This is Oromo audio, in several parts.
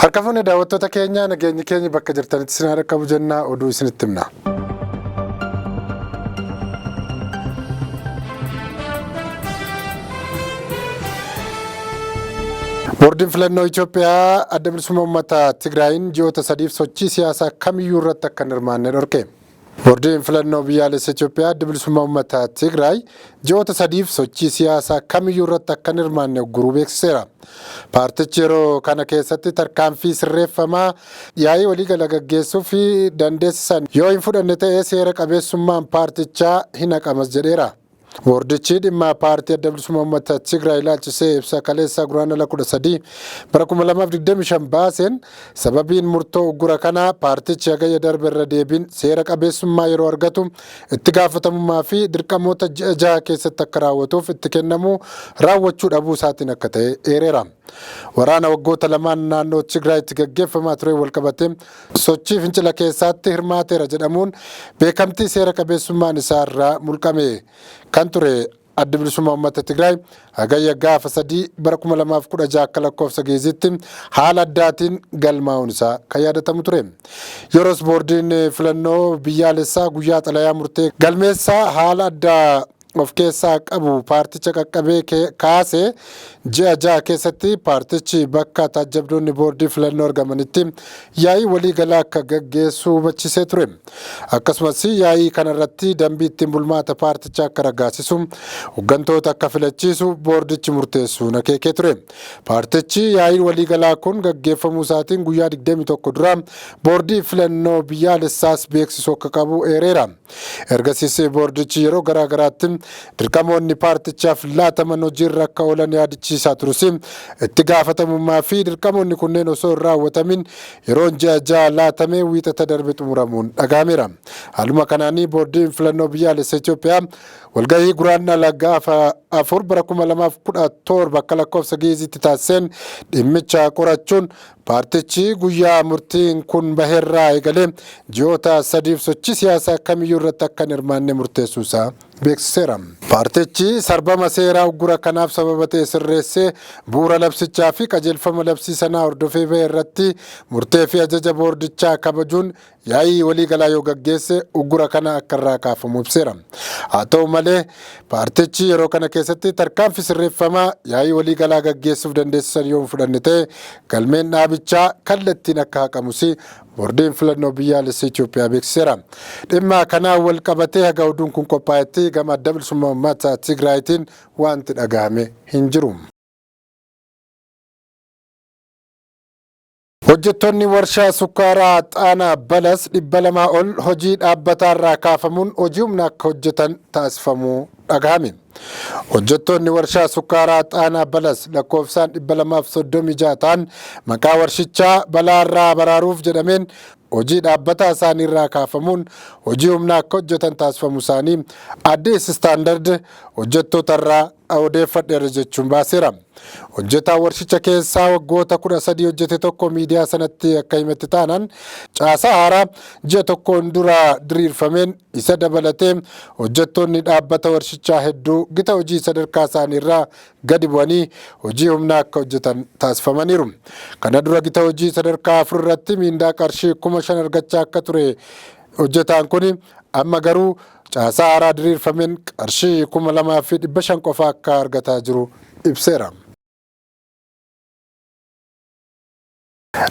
Harka fuune daawwattoota keenya, nageenyi keenya bakka jirtanitti isin haa dhaqqabu jennaa, oduu isinitti himna. Boordiin filannoo Itoophiyaa Adda Bilisummaa Uummata Tigraayin ji'oota 3f sochii siyaasaa kamiyyuu irratti akka hin hirmaanne dhorke. Boordiin filannoo biyyaalessa Itoophiyaa Adda Bilisummaa Uummata Tigraay ji'oota 3f sochii siyaasaa kamiyyuu irratti akka hin hirmaanne ugguruu beeksiseera. Paartichi yeroo kana keessatti tarkaanfii sirreeffamaa yaa'ii waliigala gaggeessuu fi dandeessisan yoo hin fudhanne ta'e seera qabeessummaan paartichaa hin haqamas jedheera. Boordichi dhimma paartii Adda Bilisummaa Uummata Tigraay ilaalchisee ibsa kaleessa Guraandhala 13 bara 2025 baaseen, sababiin murtoo uggura kanaa paartichi Hagayya darbe irra deebiin seera qabeessummaa yeroo argatu itti gaafatamummaa fi dirqamoota ji'a 6 keessatti akka raawwatuuf itti kennamu raawwachuu dhabuu isaatiin akka ta'e eereera. Waraana waggoota lamaan naannoo Tigraayitti gaggeeffamaa tureen walqabatee sochii fincila keessaatti hirmaateera jedhamuun beekamtii seera qabeessummaan isaa irraa mulqame kan ture Addi Bilisummaa Uummata Tigraay Hagayya gaafa 3 bara 2016 akka lakkoofsa Geeziitti haala addaatiin galmaa'uun isaa kan yaadatamu ture. Yeroos boordiin filannoo biyyaalessaa guyyaa xalayaa murtee galmeessaa haala addaa of keessaa qabu paarticha qaqqabee kaase ji'a 6 keessatti paartichi bakka taajjabdoonni boordii filannoo argamanitti yaa'ii waliigalaa akka gaggeessu hubachiisee ture. Akkasumas yaa'ii kanarratti dambii ittiin bulmaata paartichaa akka raggaasisu, hoggantoota akka filachiisu boordichi murteessuun akeekee ture. Paartichi yaa'iin waliigalaa kun gaggeeffamuu isaatiin guyyaa 21 dura boordii filannoo biyyaalessaas beeksisuu akka qabu eereera. Ergasiis boordichi yeroo garaa garaatti dirqamoonni paartichaaf laataman hojiirra akka oolan yaadachiisaa turus, itti gaafatamummaa fi dirqamoonni kunneen osoo hin raawwatamin yeroon ji'a 6 laatamee Wiixata darbe xumuramuun dhaga'ameera. Haaluma kanaan boordiin filannoo biyyaalessa Itoophiyaa walgahii Guraandhala gaafa 4 bara 2017 akka lakkoofsa Gi'iizitti taasiseen dhimmicha qorachuun paartichi guyyaa murtiin kun baherraa eegalee ji'oota 3f sochii siyaasaa kamiyyuu irratti akka hin hirmaanne murteessuu isaa beeksiseera. Paartichi sarbama seeraa uggura kanaaf sababa ta'e sirreessee bu'uura labsichaa fi qajeelfama labsii sanaa hordofee bahe irratti murtee fi ajaja boordichaa kabajuun yaa'ii waliigalaa yoo gaggeesse uggura kana akka irraa kaafamu ibseera. Haa ta'u malee, paartichi yeroo kana keessatti tarkaanfii sirreeffamaa yaa'ii waliigalaa gaggeessuuf dandeessisan yoo hin fudhanne ta'e galmeen dhaabichaa kallattiin akka haqamus boordiin filannoo biyyaalessa Itoophiyaa beeksiseera. Dhimma kanaan wal qabatee haga oduun kun qophaa'etti gama Adda Bilisummaa Uummata Tigraayitiin wanti dhagahame hin jiru. Hojjettoonni warshaa sukkaaraa Xaanaa Balas 200 ol hojii dhaabbataarraa kaafamuun hojii humna akka hojjetan taasifamuu dhagahame. Hojjettoonni warshaa sukkaaraa Xaanaa Balas lakkoofsaan 236 ta'an maqaa warshichaa balaarraa baraaruuf jedhameen hojii dhaabbataa isaaniirraa kaafamuun hojii humnaa akka hojjetan taasifamuu isaanii Addis Standard hojjettootarraa odeeffadheera jechuun baaseera. Hojjetaan warshicha keessaa waggoota 13 hojjete tokko miidiyaa sanatti akka himetti taanaan, caasaa haaraa ji'a tokkoon dura diriirfameen isa dabalatee hojjettoonni dhaabbata warshichaa hedduu gita hojii sadarkaa isaaniirraa gadi bu'anii hojii humnaa akka hojjetan taasifamaniiru. Kana dura gita hojii sadarkaa 4 irratti miindaa qarshii 5,000 argachaa akka ture hojjetaan kun, amma garuu caasaa haaraa diriirfameen qarshii 2,500 qofa akka argataa jiru ibseera.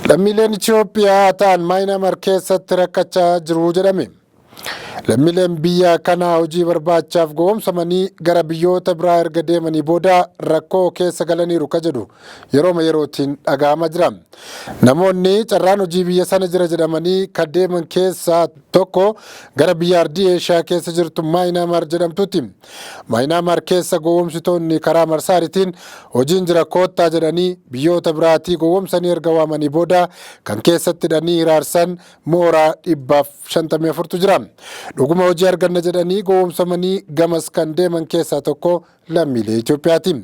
Lammiileen Itoophiyaa ta'an Maayinaamar keessatti rakkachaa jiru jedhame. Lammiileen biyya kanaa hojii barbaachaaf gowwoomsamanii gara biyyoota biraa erga deemanii booda rakkoo keessa galaniiru ka jedhu yerooma yerootiin dhaga'amaa jira. Namoonni carraan hojii biyya sana jira jedhamanii kan deeman keessaa tokko gara biyya ardii Eeshiyaa keessa jirtu Maayinaamaar jedhamtutti. Maayinaamaar keessa gowwoomsitoonni karaa marsaaritiin hojiin jira koottaa jedhanii biyyoota biraatii gowwoomsanii erga waamanii booda kan keessatti hidhanii hiraarsan mooraa 154tu jira. Dhuguma hojii arganna jedhanii gowwoomsamanii gamas kan deeman keessaa tokko lammiilee Itoophiyaati.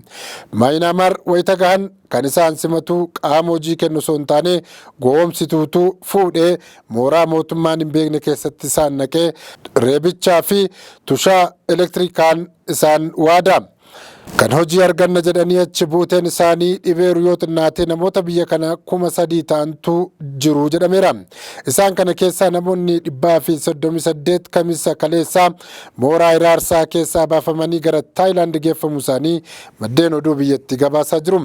Maayinaamaar wayita gahan kan isaan simatu qaama hojii kennu osoo hin taane gowwoomsituutu fuudhee mooraa mootummaan hin beekne keessatti isaan naqee reebichaa fi tushaa elektirikaan isaan waada. Kan hojii arganna jedhanii achi buuteen isaanii dhibeeru yoo xinnaate namoota biyya kana 3,000 ta'antu jiru jedhameera. Isaan kana keessaa namoonni 138 Kamisa kaleessaa mooraa hiraarsaa keessaa baafamanii gara Taayilaand geeffamuu isaanii maddeen oduu biyyatti gabaasaa jiru.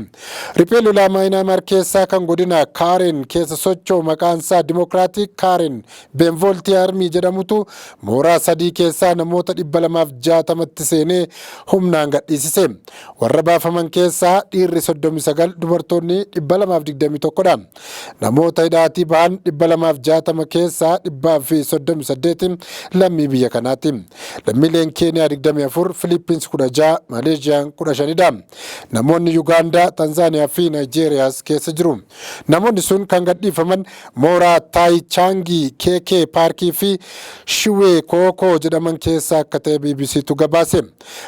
Riphee lolaa Maayinaamaar keessaa kan godina Kaaren keessa socho'u maqaan isaa Dimokiraatik Kaaren Beenvooltii Armii jedhamutu mooraa sadii keessaa namoota 260tti seenee humnaan gadhiisise. Warra baafaman keessaa dhiirri 39, dubartoonni 221 dha. Namoota hidhaatii bahan 260 keessaa 138 lammii biyya kanaati. Lammiileen Keeniyaa 24, Filiippiins 16, Maleeshiyaan 15 dha. Namoonni Yugaandaa, Tanzaaniyaa fi Naayijeeriyaas keessa jiru. Namoonni sun kan gadhiifaman mooraa Taayichaangii, KK Paarkii fi Shiwee Kookoo jedhaman keessa akka ta'e BBCtu gabaase.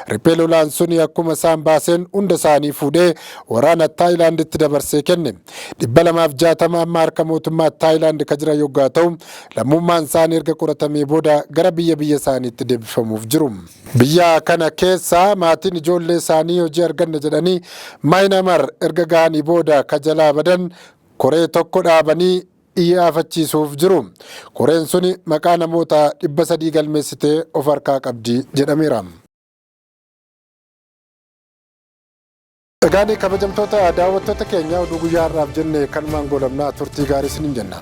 Riphee lolaan suni akkuma isaan baaseen hunda isaanii fuudhee waraana Taayilaanditti dabarsee kenne. 260 amma harka mootummaa Taayilaand ka jiran yoggaa ta'u, lammummaan isaanii erga qoratamee booda gara biyya biyya isaaniitti deebifamuuf jiru. Biyya kana keessa maatiin ijoollee isaanii hojii arganna jedhanii Maayinaamar erga gahanii booda ka jalaa badan koree tokko dhaabanii iyyaafachiisuuf jiru. Koreen suni maqaa namoota 300 galmeessitee of harkaa qabdi jedhameera. Egaan kabajamtoota daawwattoota keenya, oduu guyyaa har'aaf jenne kanumaan goolabnaa, turtii gaarii isiniin jenna.